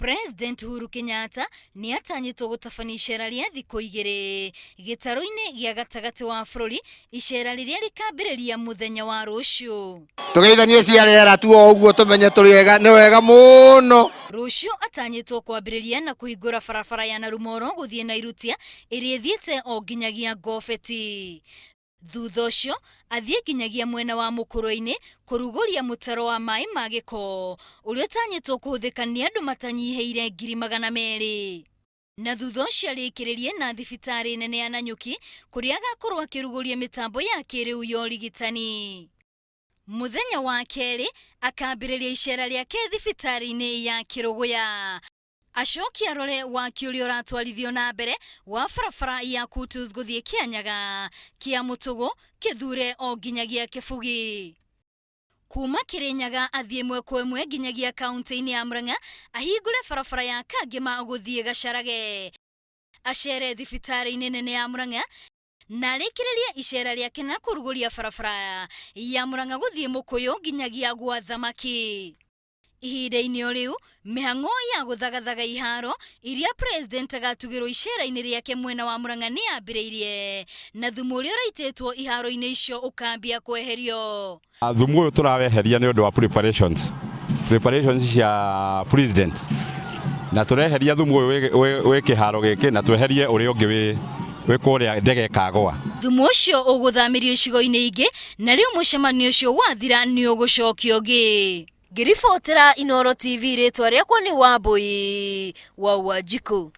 President Uhuru Kenyatta nĩ atanyĩtwo gũtabania icera rĩa thikũ igĩrĩ gĩtarũ-inĩ gĩa gatagatĩ wa bũrũri, icera rĩrĩa rĩkambĩrĩria mũthenya wa rũciũ. Tũgeithanie cia rĩera tu o ũguo tũmenye tũrĩ ega, nĩ wega mũno. Rũciũ atanyĩtwo kwambĩrĩria na kũhingũra barabara ya Narumoro gũthiĩ Nairutia ĩrĩa ĩthiĩte o nginyagia Ngobeti. Thutha ũcio athiĩ nginyagia mwena wa Mũkũrwe-inĩ kũrugũria mũtaro wa maĩ ma gĩko ũrĩa ũtanyĩtwo kũhũthĩka nĩ andũ matanyihĩire 200,000. Na thutha ũcio arĩkĩrĩrie na thibitarĩ nene ya Nanyuki kũrĩa agakorwo akĩrugũria mĩtambo ya kĩrĩu ya ũrigitani. Mũthenya wa kerĩ akambĩrĩria icera rĩake thibitarĩ-inĩ ya Kĩrũgũya. Acoke arore waki ũrĩa ũratwarithio na mbere wa barabara ya Kutus gũthiĩ Kĩanyaga, Kĩamũtũgũ, Kĩthure o nginyagia Kĩbugi. Kuma Kĩrĩnyaga athiĩ ĩmwe kwa ĩmwe nginyagia kauntĩ-inĩ ya Murang'a ahingũre barabara ya Kangĩma gũthiĩ Gacarage. Acere thibitarĩ-inĩ nene ya Murang'a na arĩkĩrĩrie icera rĩake na kũrugũria barabara ya Murang'a gũthiĩ Mũkũyũ nginyagia gwa Thamaki. Ihinda-inĩ o rĩu, mĩhang'o ya gũthagathaga iharo iria President agatugĩrwo icera-inĩ rĩake mwena wa Murang'a nĩ yambĩrĩirie, na thumu ũrĩa ũraitĩtwo iharo-inĩ icio ũkambia kweherio. Thumu ũyũ tũraweheria nĩ ũndũ wa preparations, preparations cia president, na tũreheria thumu ũyũ wĩ kĩharo gĩkĩ na tweherie ũrĩa ũngĩ wĩ kũrĩa ndege ĩkagũa. Thumu ũcio ũgũthamĩrio icigo-inĩ ingĩ na rĩu mũcemanio ũcio wathira nĩ ũgũcokio ũngĩ. Ngĩribotera Inooro TV rĩtwa rĩakwa nĩ Wambũi wa Wanjikũ.